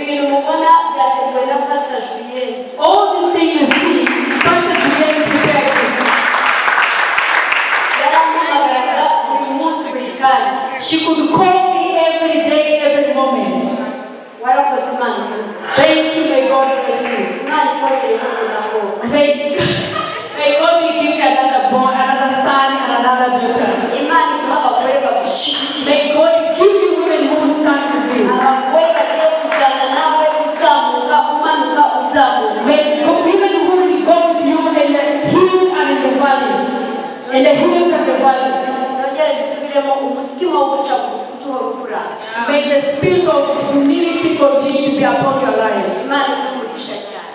Bintu mubona byateguwe na Pastor Julienne. All these things you see, Pastor Julienne prepared this. Yarampamagaraga buri munsi, buri kanya. She could call me every day, every moment. Warakoze, Imana iguhe. Thank you, may God bless you. Imana ikongere n'umukobwa. May God give you another boy, another son, and another daughter. Imana iguha abagore bagushyigikira. May God give you women who will stand with you. Abagore bagiye kujyana nawe uzamuka, umanuka, uzamuka. May God, women who will go with you in the hill and in the valley. In the hills and the valley. Nongere gisubiremo, umutima wo guca bugufi uhora ukuranga. May the spirit of humility continue to be upon your life. Imana iguhe umugisha cyane.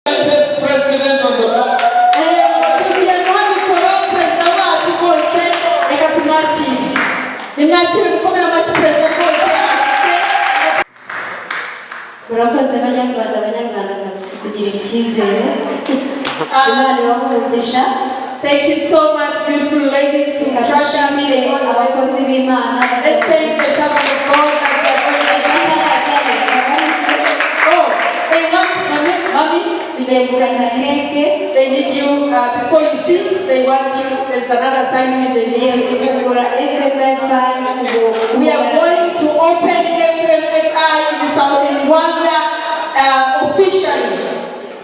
Latest president of the world. Tugiye guha mikoro perezida wacu rwose, reka tumwakire. Nimwakire, gukomera amashyi perezida rwose afite. Murakoze banyarwanda, banyarwandakazi, kutugirira icyizere. Imana ibahe umugisha. Thank you so much, beautiful ladies, to trust us. Dushimire abakozi b'Imana. Let's thank the servant of God as they are going to. Oh, they want mommy, mommy. Tugiye gukata keke. They need you before you sit. They want you. There's another assignment they Tugiye need you. Gufungura SMFI. We are going to open FMFI in South in Rwanda officially.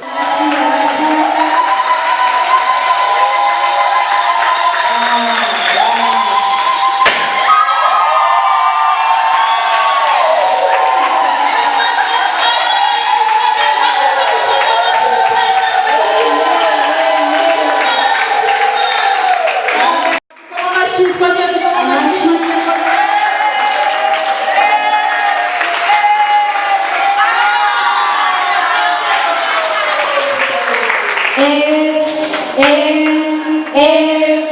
Amashyi, amashyi. Amashyi, twongere dukome amashyi. F M F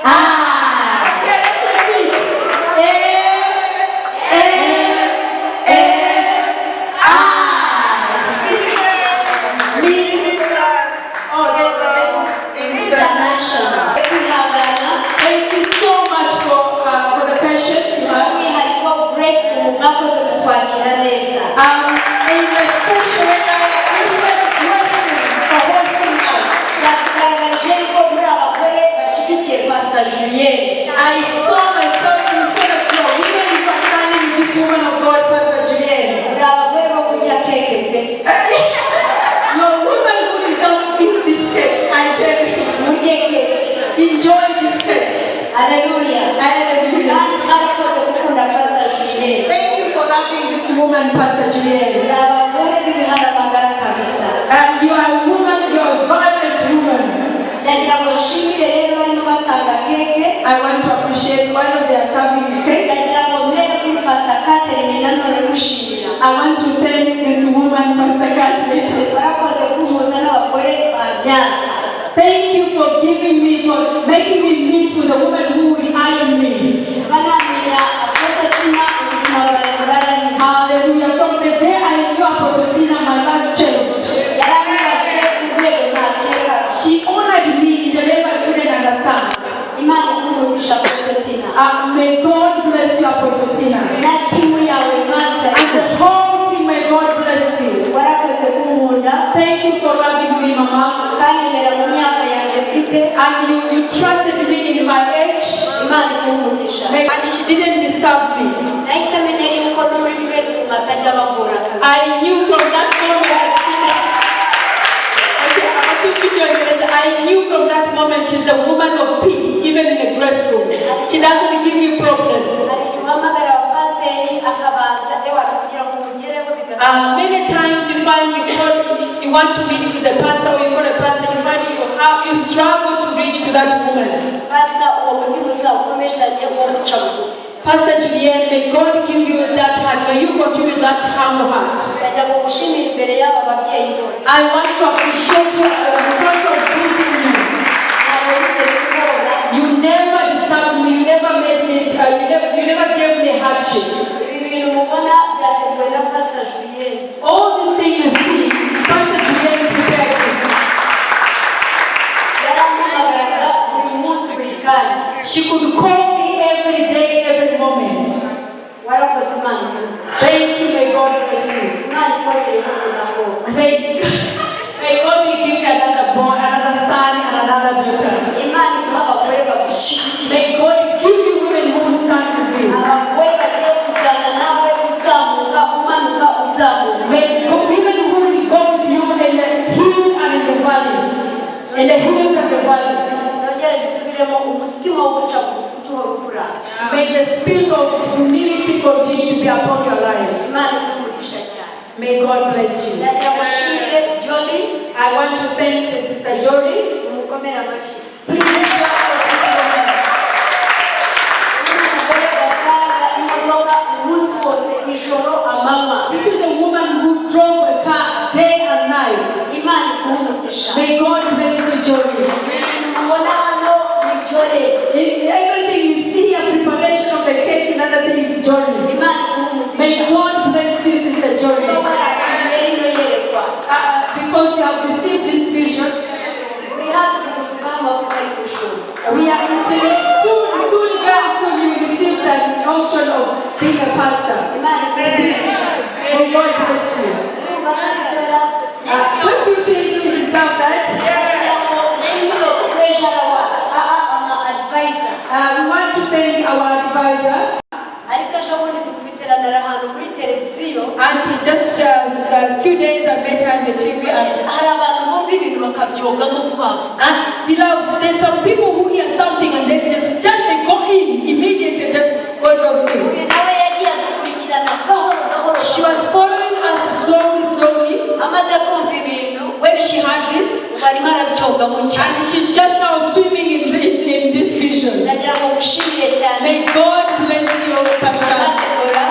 I. Okay, let's repeat. F M F I. Means, oh, they, International. Kwihangana. Thank you so much for the patience you have. By'umwihariko Grace, mwakoze kutwakira neza. In a special way, I appreciate Blessing for hosting us. Byatugaragarije ko muri abagore bashyigikiye Pastor Julienne. I saw myself, you saw that you are women who are standing with this woman of God, Pastor Julienne. Muri abagore bo kurya keke pe. You are women who deserve to eat this cake, I tell you. Murye keke. Enjoy this cake. Haleluya. Hallelujah. Kandi mwarakoze gukunda Pastor Julienne. Thank you for loving this woman, Pastor Julienne. Muri abagore b'ibiharamagara kabisa. And you are a woman, you are a vibrant woman. Ndagira ngo nshimire rero barimo batanga keke. I want to appreciate one of their serving the cake. Ndagira ngo mpere kuri Pastor Catherine nanone mushimira. I want to thank this woman, Pastor Catherine. Warakoze kumpuza n'abagore babyaza. Thank you for giving me, for making me meet with a woman who will iron me. Banamenya Apostle Tina, ubuzima bwanjye bwarari. Hallelujah. From the day I knew Apostle Tina, my life changed. Yaranyubashe ku rwego ntakeka. She honored me in the level I couldn't understand. Imana iguhe umugisha, Apostle Tina. May God bless you, Apostle Tina. Na team yawe mwasa. And the whole team, may God bless you. Warakoze kunkunda. Thank you for loving me, Mama. Ukanyemera mu myaka yanjye mfite. And you trusted me in my age. Imana iguhe umugisha. And she didn't disturb me. Nahise menya yuko no muri grace room atajya bagora kabisa. I knew from that moment that she, okay, I think Icyongereza. I knew from that moment she's a woman of peace, even in the grace room. She doesn't give you problem. Hari igihe uhamagara abapasiteri akabanza ewa kugira ngo umugereho bigasaba. Many times you find you call, you want to meet with the pastor or you call a pastor, you find you struggle to reach to that woman. Pastor, uwo mutima uzawukomeshanye wo guca bugufi. Pastor Julienne, may God give you that heart. May you continue that humble heart. Ndagira ngo ngushimire imbere y'aba babyeyi bose. I want to appreciate you in front of these women. Ntabwo wigeze ubona. You never disturbed me. You never made me. You never gave me hardship. Ibi bintu mubona Warakoze, Imana iguhe. Thank you. May God bless you. Imana ikongere n'umugabo. May God give you another boy, another son, and another daughter. Imana iguha abagore bagushyigikira. May God give you women who will stand with you. Abagore bagiye kujyana nawe uzamuka, umanuka, uzamuka. May God, women who will go with you in the hill and in the valley. In the hills and the valley. Nongere gisubiremo, umutima wo guca bugufi uhora ukuranga. May the spirit of humility continue to be upon your life. Imana iguhe umugisha cyane. May God bless you. Ndagira ngo nshimire Jolly. I want to thank the Sister Jory. Umukomere amashyi. Please clap for this woman. Uyu ni umugore watwaraga imodoka umunsi wose, ijoro, amanywa. This is a woman who drove a car day and night. Imana iguhe umugisha. May God bless you, Jory. Mubona hano ni Jolly. In everything you see, a preparation of the cake and other things, Jory. Imana iguhe May umugisha. God bless you, Sister Jory. Kuba warakiriye rino yerekwa. Because you have received this vision, Uri hafi gusukaho amavuta y'ubushumba. We are in soon, soon, very soon, you will receive the unction of being a pastor. Imana iguhe umugisha. May God bless you. Urumva kandi kubera Don't you think she deserves that? kugira ngo nshimire treasurer wacu, ama advisor. We want to thank our advisor. Ariko ejo bundi dukubitiranira ahantu kuri televiziyo. And just a few days I met her on the TV. And, Hari abantu bumva ibintu bakabyogamo vuba vuba. And beloved, there's some people who hear something and then just they go in immediately, just go those things. Uyu nawe yagiye adukurikirana gahoro gahoro. She was following us slowly, slowly. Amaze kumva ibintu, When she heard this, ubu arimo arabyogamo cyane. And she's just now swimming in this vision. Ndagira ngo ngushimire cyane. May God bless you, Pastor, Deborah.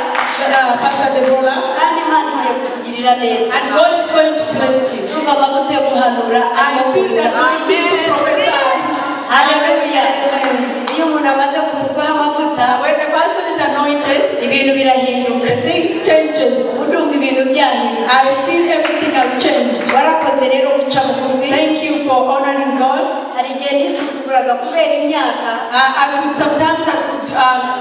Pastor Deborah. Kandi Imana igiye kukugirira neza. And God is going to bless you. Ndumva amavuta yo guhanura I feel the arimo kuza. anointing to prophesy. Haleluya! Iyo umuntu amaze gusukwaho amavuta, When the person is anointed, ibintu birahinduka. The things changes. Ubu ndumva ibintu byahinduka. I feel everything has changed. Warakoze rero guca bugufi. Thank you for honoring God. Hari igihe nisuzuguraga kubera imyaka. I could sometimes I could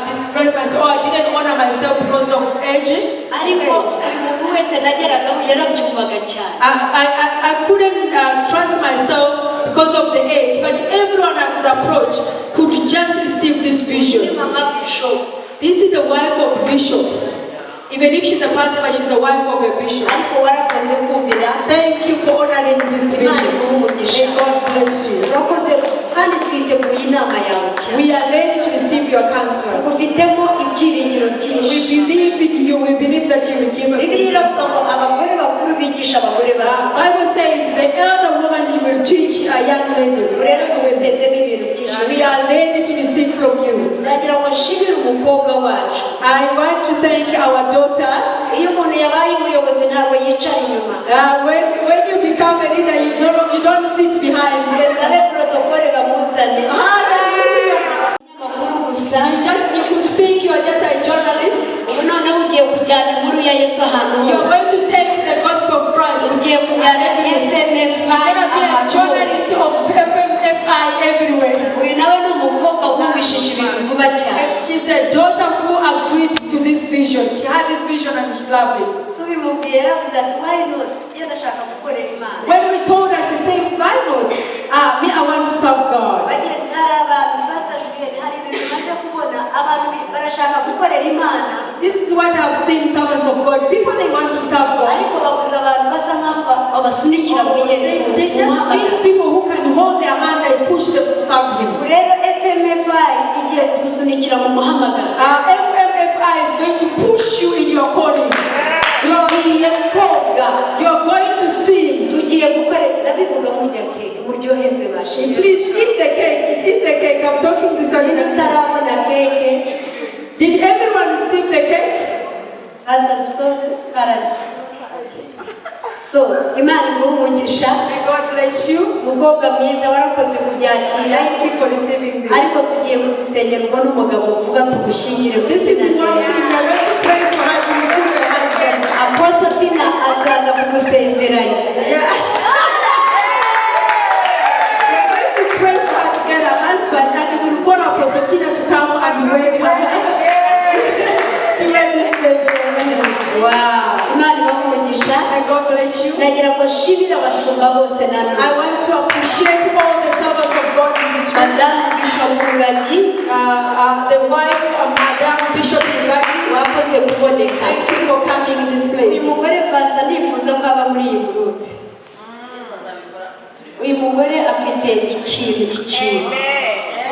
disgrace myself, or I didn't honor myself because of age. Ariko buri muntu wese nageragaho yarabyumvaga cyane. I couldn't trust myself because of the age, but everyone I could approach could just receive this Ni vision. mama bishop. This is the wife of bishop. Even if she's a pastor, but she's the wife of a bishop. Ariko warakoze kumvira. Thank you for honoring this Imana vision. iguhe umugisha. May God bless you. Urakoze, kandi twiteguye inama yawe cyane. We are ready to receive your counsel. Ufitemo ibyiringiro We byinshi. Believe in you. We believe that you will give us. Bibiliya iravuga ngo abagore bakuru bigisha abagore bato. Bible says the elder woman will teach a young ladies. Ubu rero tugutezemo ibintu byinshi. We are ready to receive from you. Ndagira ngo nshimire umukobwa wacu. I want to thank our daughter. Iyo umuntu yabaye umuyobozi ntabwo yicara inyuma. When you become a leader, you don't sit behind. Sabe protokole bamuzane. Hallelujah. Amakuru gusa. You could think you are just a journalist. Ubu noneho ugiye kujyana inkuru ya Yesu ahantu You are hose. going to take the gospel of Christ. Ugiye kujyana FMFI You're going to be a ahantu hose. journalist of FMFI everywhere. Uyu nawe ni umukobwa wumvishije ibintu vuba cyane. And she's a daughter who agreed to this vision. She had this vision and she loved it. Tubimubwiye yaravuze ati: "Why not? Njye ndashaka gukorera Imana." When we told her, she said, "Why not? Me, I want to serve God." Bagenzi, hari abantu, Pastor Julienne, hari ibintu bimaze kubona, abantu barashaka gukorera Imana, This is what I've seen, servants of God. People, they want to serve God. Ariko babuze abantu basa nkaho babasunikira mu They just miss people who can hold their hand and push them to serve Him. Ubu rero FMFI igiye kudusunikira mu muhamagaro. FMFI is going to push you in your calling. Tugiye koga. You're going to swim. Tugiye gukora, ndabivuga murya keke, muryoherwe bashe. Please eat the cake. Eat the cake. I'm talking this one. Niba utarabona keke. Did everyone receive the cake? Pastor, dusoze karari. So Imana iguhe umugisha. May God bless you. Mukobwa mwiza, warakoze kubyakira. Thank you for receiving this. Ariko tugiye kugusengera ubone umugabo uvuga tugushyingire mu This is izina rya one Yesu. thing we are going to pray for her to receive a husband. Apostle Tina azaza kugusezeranya. Yeah. We are going to pray for her to get a husband, and we will call Apostle Tina to come and wed her. To wed. Wow. Imana ibahe umugisha. May God bless you. Nagira ngo nshimire abashumba bose namwe. I want to appreciate all the servants of God in this room. Madamu Bishop Rugagi, The wife of Madam Bishop Rugagi, wakoze kuboneka. thank you for coming in this place. Uyu mugore, pasita, ndifuza ko aba muri iyi groupe. Uyu mugore afite ikintu.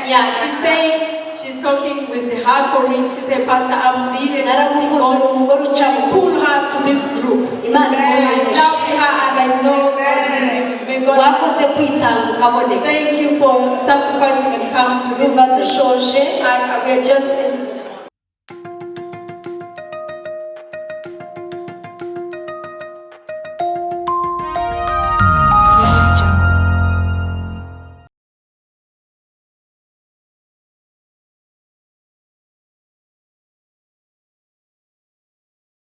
Yeah, she's saying, she's talking with the heart for. She said, "Pastor, I'm really trusting Naramukoze, God umugore uca to pull her to this group." Imana I imuhe. love her and I know God will bring it. May God Wakoze kwitanga ukaboneka. thank you for sacrificing and come to this Numva place. dushoje. And we are just